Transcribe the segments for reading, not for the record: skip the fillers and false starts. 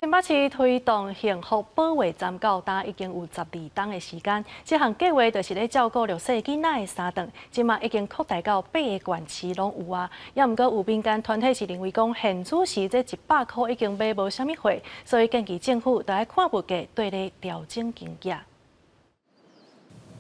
新北市推動幸福保衛站到今已經有12冬的時間，這項計劃就是咧照顧弱勢囡仔的三頓，這馬已經擴大到八個縣市攏有啊。也毋過有民間團體是認為講，現此時這100箍已經買無啥物貨，所以建議政府著愛看物價綴咧調整金額。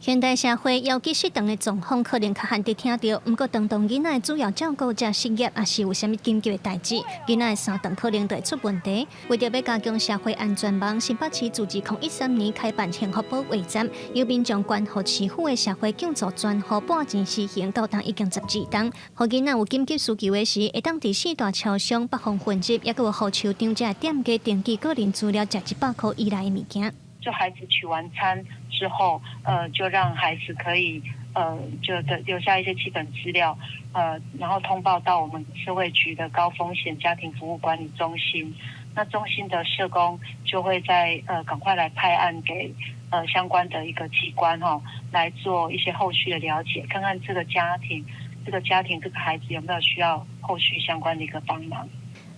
現代社會腰肌失能的狀況可能較罕得聽著，毋過當當囡仔的主要照顧者失業，抑是有啥物緊急的代誌，囡仔的三頓可能就會出問題。為著欲加強社會安全網，新北市自2013年開辦幸福保衛站，由民眾捐予市府的社會救助專戶撥錢施行，到今已經12冬。予囡仔有緊急需求的時，會當佇四大超商、北方分集，抑閣有魚市場遮店家登記個人資料，食100箍以內的物件。就孩子取完餐之後，就讓孩子可以，就的留下一些基本資料，然後通報到我們社會局的高風險家庭服務管理中心。那中心的社工就會在，趕快來派案給，相關的一個機關，哈，來做一些後續的了解，看看這個家庭這個孩子有沒有需要後續相關的一個幫忙。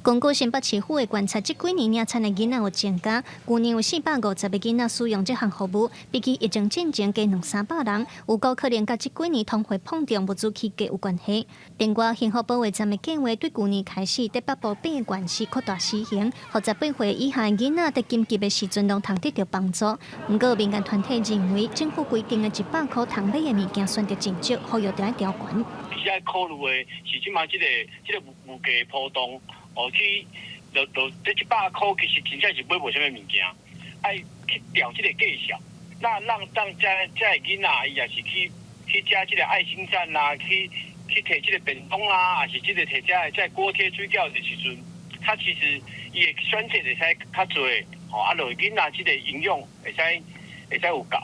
根據新北市府的觀察，這幾年領餐的囡仔有增加，舊年有450個囡仔使用這項服務，比起疫情進前加兩三百人，有夠可能佮這幾年通貨膨脹、物資起價有關係。另外，幸福保衛站的計劃對舊年開始，佇北部八個縣市擴大施行，予18歲以下的囡仔佇緊急的時陣攏通得著幫助。毋過，民間團體認為，政府規定的100箍通買的物件選擇真少，呼籲著愛調懸。其實愛考慮的是這馬這個物價波動。哦，去就就這100箍其實真正是買無啥物物件，愛去調這個價數，那讓這個囡仔伊也是去食這個愛心餐啦，去提這個便當啦，抑是這個提這個鍋貼水餃的時陣，他其實伊的選擇會使較濟，吼，啊，落囡仔這個營養會使有夠。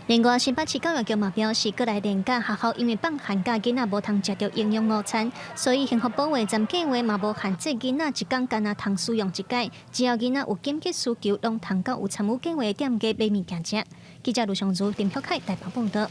另外，新北市教育局嘛表示，過來連假學校因為放寒假，囡仔無通食著營養午餐，所以幸福保衛站計劃嘛無限制囡仔一工干焦通使用一擺，只要囡仔有緊急需求，攏通到有參與計劃的店家買物件食。記者盧尚如、林曉凱台北報導。